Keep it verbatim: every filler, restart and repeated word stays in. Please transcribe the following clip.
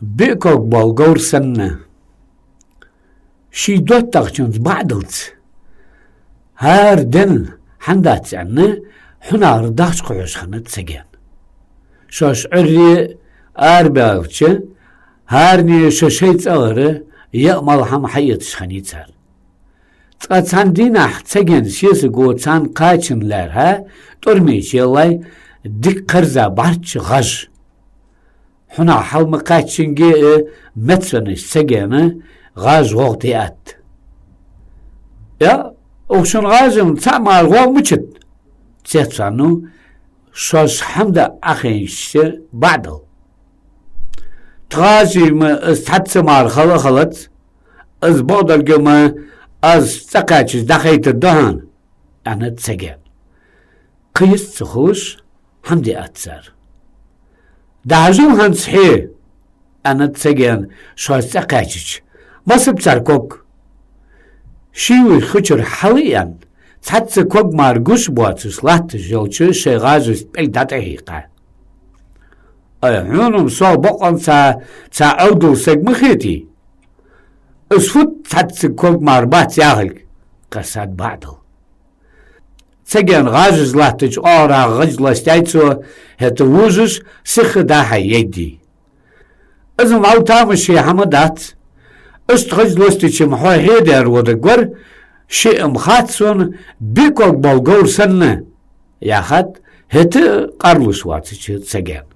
Биъ ког бола говр санна. Ший доттагӀчунца БаӀдалца хӀара денна хӀана дац аьнна, хьунагӀара дахча кхухьаш хиннад Цаген. Шоаш Ӏуйре арабаьлча, хӀаране шоай-шоай цӀагӀара яа-мала хӀама хьаэцаш хиннай цар. Ткъа цхьан дийнахьа Цаген сесаго царна кхаьчача лаьрхӀа тӀормече лай дика кхерза бӀарчча гӀаж. ХӀунагӀа хьал ма кхаьччинге а мецвеннача Цагена гӀаж гӀогӀ тӀа атта. «Я, укх шун гӀажа-м цхьаъ мара гӀогӀ мичад?» — цецваьнна ва шоаш хӀама даа Ӏохайнача БаӀдал. «Тха гӀажий-м из цхьацца мара хала а халац, из бакъдолга-м аз цӀакхаьчача дӀахайтаргда хьона», — аьннад Цагена. Кхы йист ца хулаш, хӀама диа атта цар. «ДӀахьажал хӀанз хье», — аьннад Цагена шоаш цӀакхаьчача. «Масса ба цар ког?» Ший вуй хучар хьалъяьнна, цхьацца ког мара гуш боацаш латташ йолча шоай гӀажашта пӀелг дӀатӀахьийкха. «Ай, хьона-м сох бокъонца цхьа Ӏовдал саг ма хетий. Из фуд цхьацца ког мара бац яхилга?» — кхессад БаӀдал. Цагена гӀажаш латтача оагӀорахьа гӀаж лостаяьй цо, хӀаьта вожаш сиха дӀа-хьа яйдий. «Из-м вӀалла тамашийна хӀама дац. Иштта гӀаж лостача-м хьо хьедар водар вар, шиъ-м хац сона, биъ ког бола говр санна», — яхад, хӀаьта а къарлуш вацача Цагена.